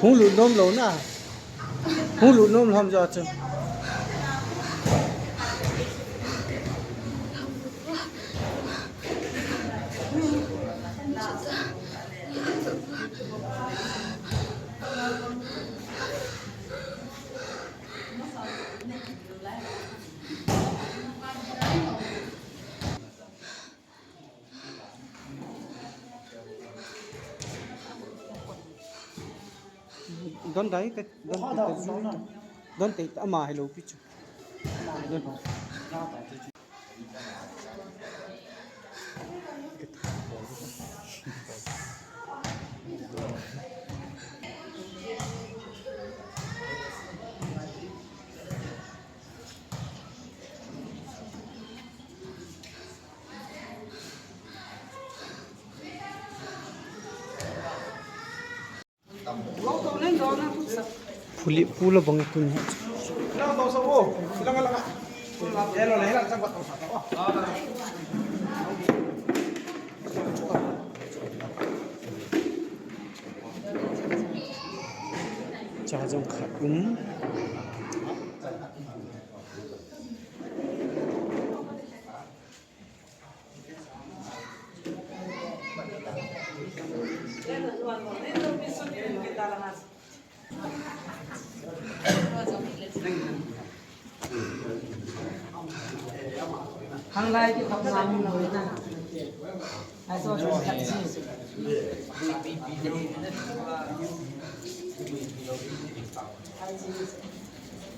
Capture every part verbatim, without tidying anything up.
Hung lut nom lou na. Hung lut nom lou ham jo chu. Don dai ka, don te ka zu. Don te ama hello pi chu. Don. Phuli pula bang kun ha. Cha jong khat um. Hang lai ki kham na hung lou na. Ai so so khat si.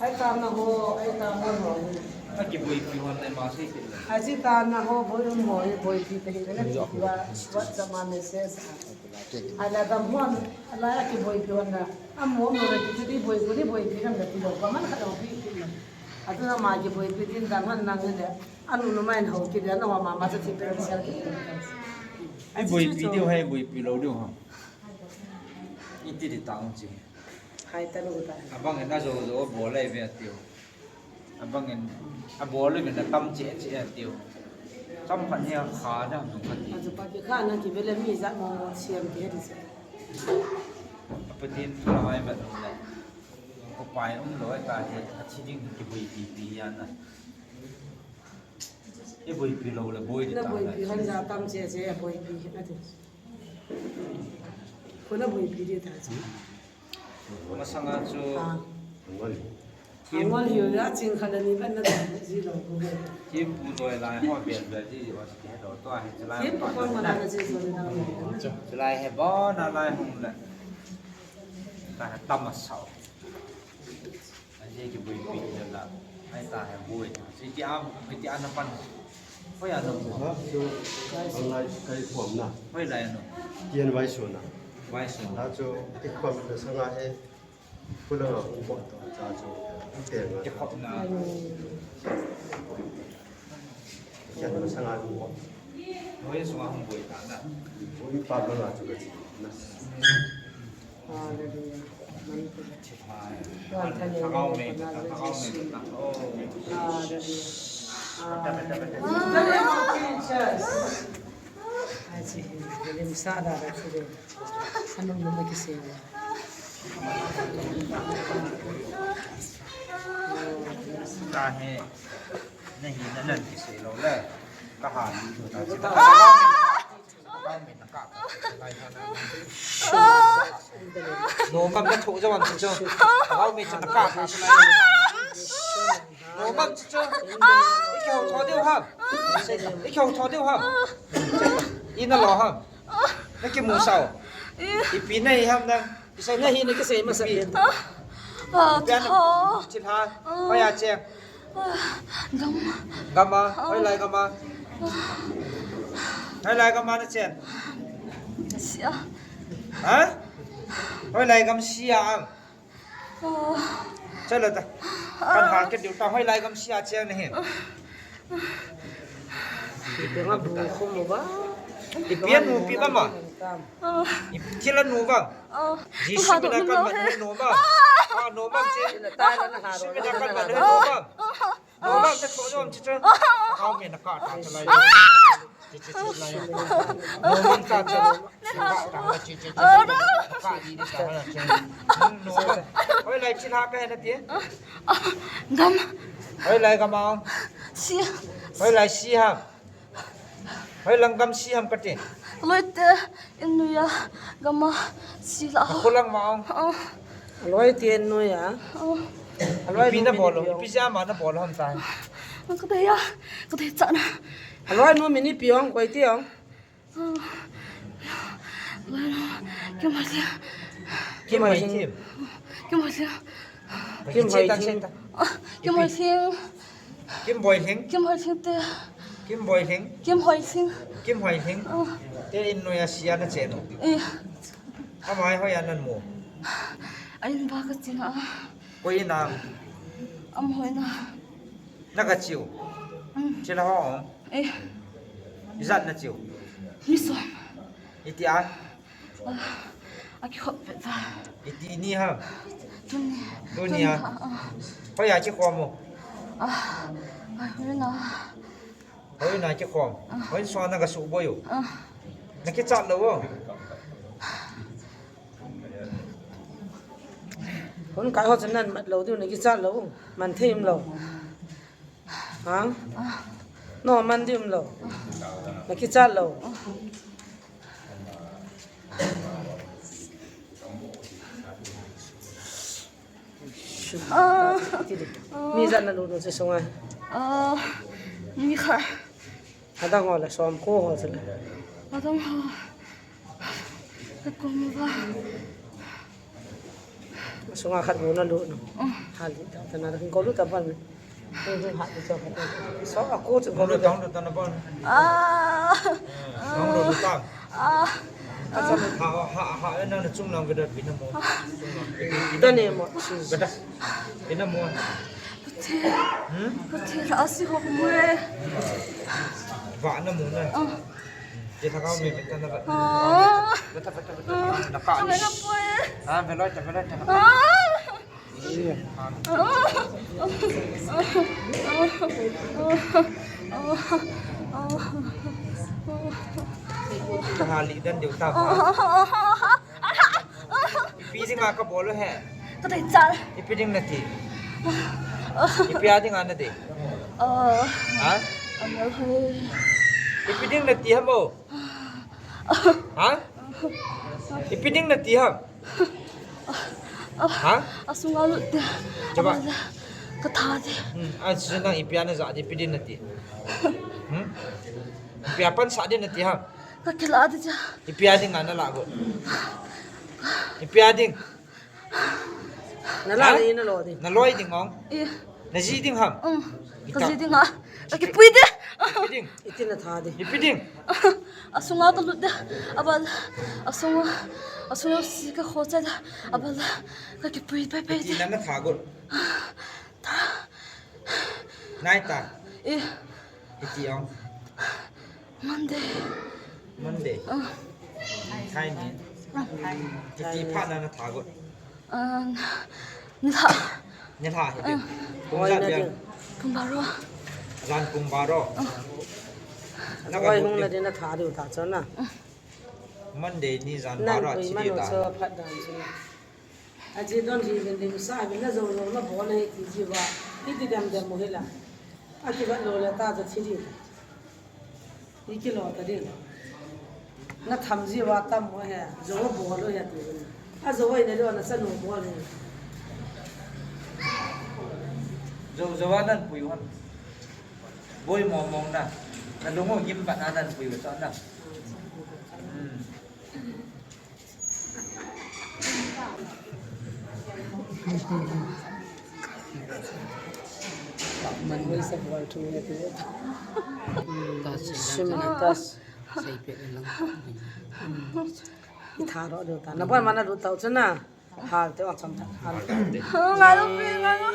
Ai ta na ho, ai ta na ho. Aki boipi hon nai ma sei pin. Aji ta na ho boi um ho, boipi te hi na ki wa, WhatsApp ma message. Ala dam hon, ala aki boipi hon na. Am mo no le ki ti boipi, boipi ram le pi lo. Ba man kha lo pi pi lo. Atu na ma ki boipi tin dam hon nang le. Anu nu mai ho ki de na wa ma ma ti pe sel ki. Ai boipi deu hai boipi lo deu ha. Iti di ta ong chi. Hai ta lu ta. Abang en ajo jo bol lai ve tiu. Abang en abol lai ve na tam che che tiu. Tam khat ni kha da dong khat ti. Ajo pa ki kha na ki ve le mi ja mo mo siam ki he di se. Apa tin la mai ba dong le. Ko pai um lo ta he a chi ding ki boipi pi ya na. E boipi lo le boi di ta. Na boipi han ja tam che che boipi na ti. Ko na boipi di ta chu. Masanga chu. Ah. Angol hiu ya ching khala ni ban na ji lo ko. Kim pu doi lai ho ben da ji wa ki he do to he lai. Kim pu ko ma na ji so na. Chu lai he ba na lai hung le. Ta tam a sao. Aje ki boipi la. Ai ta he boi. Iti am, iti ana pan. Hoi ano. Ha, so, online kai form na. Hoi lai ano. Tian vai so na. Vai so. Ta so, ik form na sanga he. Kula nga hung bol to, ta so. Tian na. Ki khop na. Tian na sanga hung bol. Hoi so hung boi ta na. Hoi pa na la chu ka chi na. Hallelujah. Hallelujah. Tahe, nahi na nan kisei lou le. Kaha ni tu ta. Nomam na thoh jawam chu chu. Hau mi chu na ka ka. Nomam chu chu. I kihou tho diu ham. I kihou tho diu ham. I na lo ham. Na kimu sao. Ipi na hi ham na. Kisei na hi na kisei masa. Ipi na. Thilha. Hoiya che. Gam. Gam a, hoilai gam a. Hoilai gam a na chen. Sia. Ha? Hoilai gam sia ang. Chala ta. Kan ha ke diu ta hoilai gam sia chen na hin. Ipi nga bu khum mo ba? Ipi nu pi ba ma? Ipi thila nu ba? Jisu mina kan ma nu ba? Ah, nu ba che. Jisu mina kan ma nu ba? Nu ba ta cho jom chi cho. Kau me na ka ta lai. Chi chi chi lai. Nu ba ta cho. Ka ta chi chi chi. Hoilai chilha kahe nati? Gam. Hoilai gam a? Si. Hoilai si ham? Hoilang gam si ham kati? Loite, in noiya gam a si la. Khulang ma ong. Loite in noiya. Aloi ipi nabol, ipi jeh a ma nabol ham tai? Kadei a, kadei chana. Aloi nu min ipi ong, koi ti ong. Kimhoilhing. Kimhoilhing. Kimhoilhing. Kimhoilhing. Kimhoilhing. Kimhoilhing te. Kimhoilhing. Kimhoilhing. Kimhoilhing. Te in noiya si a nache u. Ama hoiya namu? A in a kachena. Koi in a? Amaho in a. Nagache u? Chilha ho? Ijat nache u? Mi som. Iti a? Akikhop pet a. Iti ni ham? Tuni. Tuni a? Hoiya kikhom u? Hoiya. Hoiya kikhom. Hoiya sung a nagasuh boi u? Nakichat lou u? Hung kai ho chun namat lou diu, nakichat lou u. Man thei um lou. Ha? No, man di um lou. Nakichat lou. Mi ijat nalut u hiche sunga? Mi khat. Adang ho le som ko ho chu le. Adang ho. Ka ko mo ba. Sunga khat bou nalut u. Hal di ta ta na ko lu ta ban. Hal di cho khat. So a ko chu ko lu ta ta na ban. Ah. Nang lu ta. Ah. Ha ha ha na na chung lang ka da pi na mo. Da ne mo. Ka da. Pi na mo. Pathen. Hmm? Pathen, asi ho mo e. Va na mo na. Ah. Ye ta ka me ta na va. Ah. Beta beta beta. Na ka. Ame na po e. Ah, veloi ta veloi ta. Ah. Ka ha li dan diu ta. Ipi dinga kabol u he? Kadei chal. Ipi ding nati? Ipi a dinga nati? Ha? Ipi ding nati ham o? Ha? Ipi ding nati ham? Ha? Asunga lut te. Chaba. Ka tha te. Hmm, a chu nang ipi a naja di, ipi ding nati? Hmm? Ipi a pansah ding nati ham? Ka kila di cha. Ipi a dinga nala got? Ipi a ding? Nala di, nalo di. Naloi ding ong? Eh. Naji ding ham? Um. Kaji ding a. Kakipui de. Ipi ding? Iti natha di. Ipi ding? Asunga kalut de. Abal. Asunga. Asunga si kakhocha de. Abal. Kakipui pai pai de. Iti na natha got? Nai ta. Eh. Iti ong? Monday. Monday. Ah. Thai ni. Iti phat na natha got? Ah, nilhah. Nilhah hi. Ah. Pung ijat bia? Pung baro. Jan pung baro. Ah. Naka hung na di natha diu ta chana. Monday ni jan baro a chi di ta. Phat dan chu. Aji don ji ven ding sa ven na jo jo na bol e ti ji va. Iti dem dem mo hila. Akivat lou le ta ja thi di. Iki lo ta di. Na tham ji va tam mo he. Jo bol lo ya ti. A jo ina lo na sa no bol ni. Jo jo va nan pui wan. Boi mo mo na. Na lungo gim ba na nan pui wa sa na. Hmm. Ita ro do ta. Na bon mana do ta chuna. Hal te ong cham ta. Hal. Ngai lo pi, ngai lo.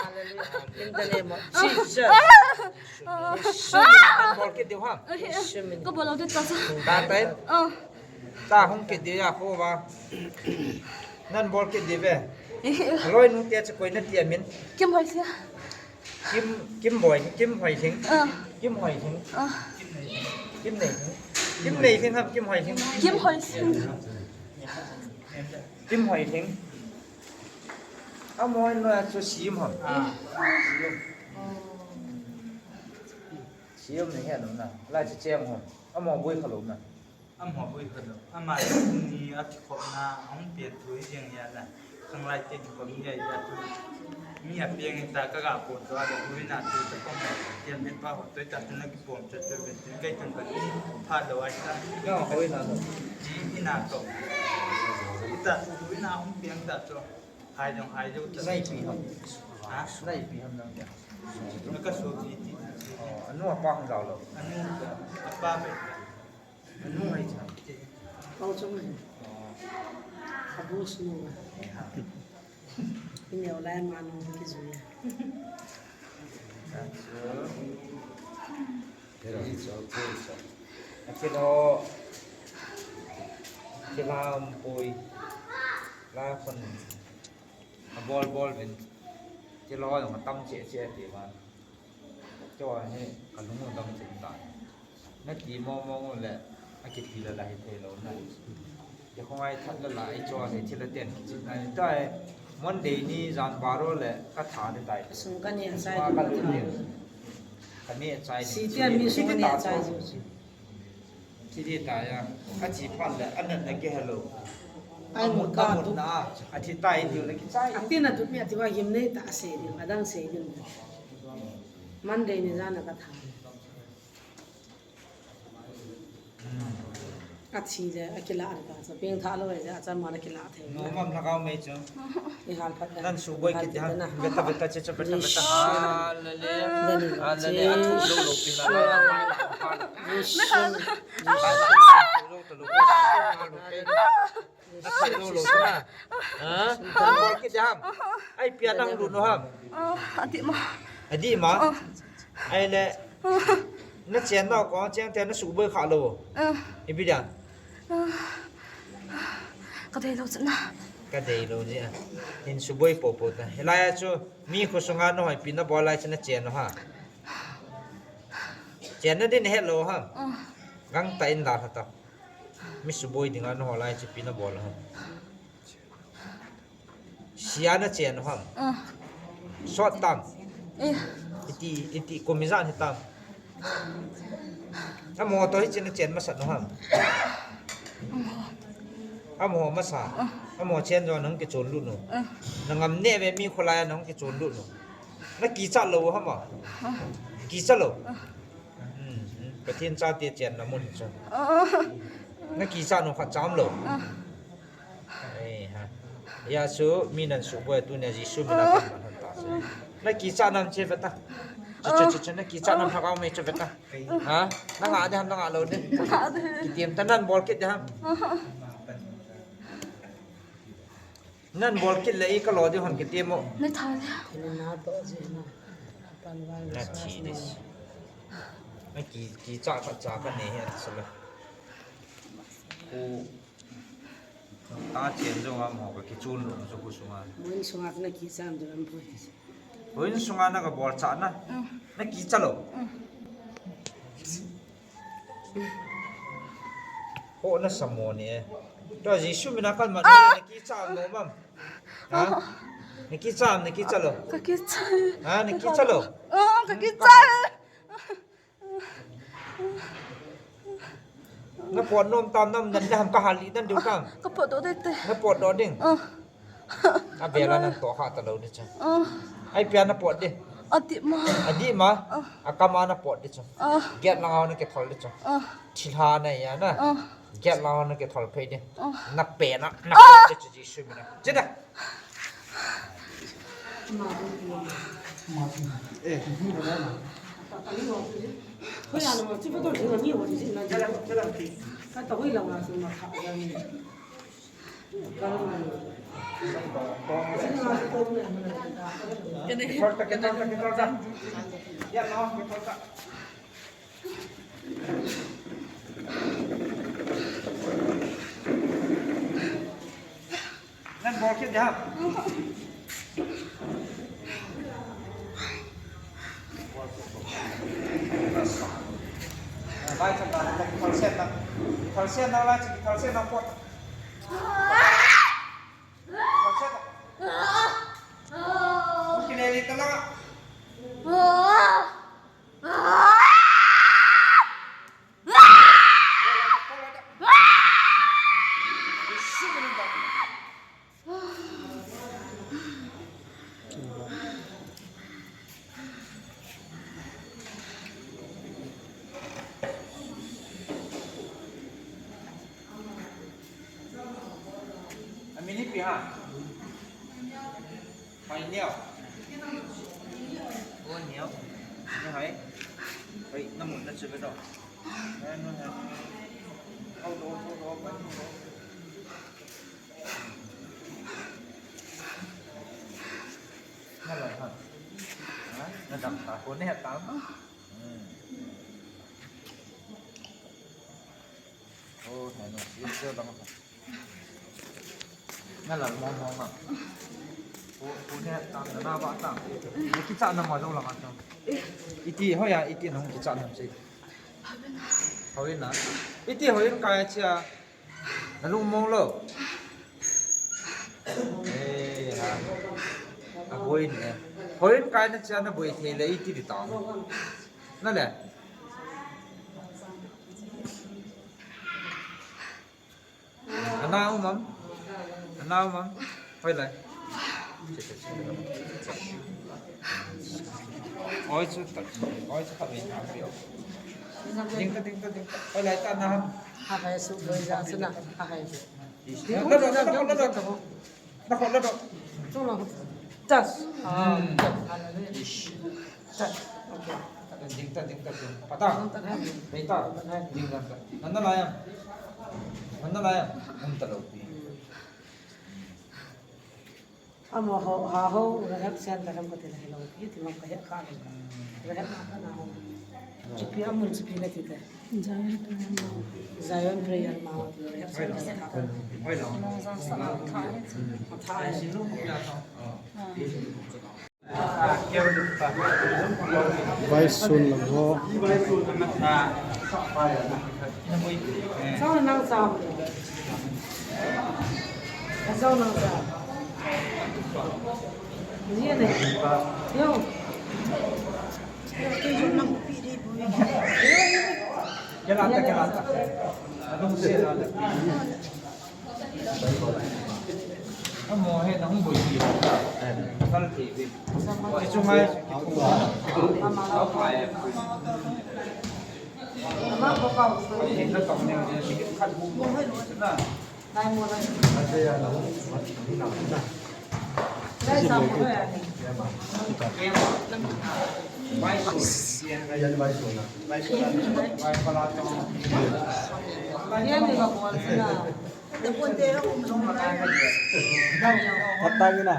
Hallelujah, in the name of Jesus. In the name of Jesus. Bol kit diu ham? Ka bol kit ta sa. Ta tai? Oh. Ta hung kit diu ya ko ba. Nan bol kit diu ve. Loi nu te chu koi nati amin. Kim Hoising. Kim, Kim Boi, Kim Hoising. Ah. Kim Hoising. Ah. Kim Neising. Kim Neising ham, Kim Hoising. Kim Hoising. Kim Hoising. Amaho in loi a chu Sim ham. Ah. Sim. Sim ni he lou na. Lai chu cheng ham. Amaho boi kha lou na. Amaho boi kha lou. Ama ni a kikhopna, ahung pen thu hi jeng ya na. Khanglai te kikhop ni ya ya tu. Mi a peng ta ka ga pon to a da tu na tu ta ko ma. Tiam ben pa ho to ta tu na kipom cha tu ben tu kai tun ka ni. Pha lou ai ta. Ka ho ina to. Ji ina to. Ita tu ina hung peng ta to. Hai jong hai jo ta. Nai pi ham. Ha? Nai pi ham nang ya. Na ka so ji ti. Oh, anu apa hung dau lou. Anu apa be. Anu hai cha. Pau chong hai. Oh. Abu snu. Eh, ha. Ineo lai ma nu ki ju ya. Achu. Achu lo. Kilam pui. La khun. Abol bol vin. Thil ho jong atam cheh cheh ti vin. Chua hi ka lung u dam cheh ta. Na ti mo mo u le, a kipi la la hi thei lou na. Ti khong ai that la la, i chua hi thil a ten kichih na ni tai. Monday ni jan baro le ka tha ni tai. Sum ka ne chai. Ka lu ni. Ka ne chai ni. Si ti a mi sum ka ne chai. Thi di ta ya. A chi phat le, a natna kihe lou. Ai, a mut, mut a ka mutna, a thi tai tiu le kichai. A tina tut mi a ti va gim nei ta sei diu, a dang sei diu. Monday ni jan a ka tha. Hmm. A thi je, a kila a ta, so peng tha lou je, a chan ma na kila thei. No mam lhagao mei chu. I hal phat da. Nan suboi kit di ham. Veta, veta, che, che, veta, veta. Hallelujah. Hallelujah. Athu lou lou pi la. Athu lou lou pi la. Athu lou lou pi la. Ha? Nan bol kit di ham. Ai, pia nang lut nu ham. Adi ma. Adi ma. Ai le. Na chen nau ko cheng te na suboi kha lou. Ipi dia. Ka dei lou chu na. Ka dei lou ji a. Hin suboi popo ta. Hilai a chu mi khosunga na hoi pi na bol lai chu na chen u ha. Chen na din het lou ha. Gangtah in la ha ta. Mi suboi dinga na hoi lai chu pi na bol ha. Sia na chen u ham. Sot tam. Iti, iti kum ijat hitam. Amaho toh hiche na chen masat u ham. Amaho masa. Amaho chen jo nahung kichon lut u. Na ngam neh ve mi kholai a nahung kichon lut u. Na kichat lou u ham a. Kichat lou. Hmm, hmm. Pathen chate chenna mun chu. Na kichat u khat cham lou. Ei ha. Hijeh chun mi nan suboi tunia Jesu mina kaman hon ta chu. Na kichat nam che veta. Chu, chu, chu, chu, na kichat nam lhagao mei che veta. Ha? Na ngah de ham, na ngah lou de. Ka ngah de. Kitem ta nan bol kit de ham. Nan bol kit le i ka lo di hon kitem o. Na tha de. Na thi de. Na ki, kichat khat cha ka nei hi ati sala. Ku Ta chen jong amaho ka kichon lou chu khosunga. Houin sunga na kichat ding am poi. Houin sunga na ka bol cha na. Mm. Na kichat lou. Mm. Ho na samo ni e. Tua Jesu mina kalmat na kichat lou mam. Ha? Na kichat, na kichat lou. Ka kichat. Ha, na kichat lou. Oh, ka kichat. Na pot nom tam nam nan le ham ka hal lih dan diu tam. Ka pot doh ding te. Na pot doh ding. Ah. A bela nan toh kha ta lou ding chu. Ah. Ai pia na pot ding. Adih ma. Adih ma. Ah. A kama na pot ding chu. Ah. Gate langa na kithol ding chu. Ah. Thilha na ya na. Ah. Gate langa na kithol phei ding. Ah. Na pe na, na pot ding chu Jesu mina. Chida. Nan Bol kit ding ham. Lai chan ta, thal sen na. Thal sen na, lai chan thal sen na pot. Thal sen na. Kile le ta la. Amin ipi ham? Hoi neo. O neo. Ni hoi. Hoi, na mun na chu be do. Na, na, na. Hoi do, hoi do, hoi do. Na la ha. Ha? Na dam ta ko ne ta ma. Hmm. O, hai no, yin seo lang ha. Na la mong mong na. Ko, ko ne ta na ba ta. Ni kicha na ma jo lang ha. Iti hoi a, iti nong kicha na sei. Hoi na. Iti hoi in kai chia. Na lung mong lou. Eh, ha. A boi ne. Hoi in kai na chia na boi thei le iti di tang. Na le. Ana um am. Ana um am. Hoi lai. Oi chu ta. Oi chu ta ve ta ve. Ding ta, ding ta, ding ta. Hoi lai ta na ham. Ha hai su boi ja su na. Ha hai. Ding ta, ding ta, ding ta. Na khut la doh. Chung la khut. Tas. Ah, hmm. Tas. Hallelujah. Ish. Tas. Okay. Ding ta, ding ta, ding. Pata. Ding ta, ding. Ding ta. Ding ta. Nan na la ya. Nan na la ya. Hum ta lo pi. Amo ho, ha ho, rehab center ham ka ti la hello. Iti ngam ka he ka le. Rehab na ka na ho. Chipi amun chipi la ti te. Zion Prayer Mount. Zion Prayer Mount. Rehab center ka. Vai sun lam ho. Sao nang sao. Sao nang sao. Ni ne. Yo. Amo he nang boi ti ta. Kal ti bi. Oi chu ngai. Khat bu na. Patang na.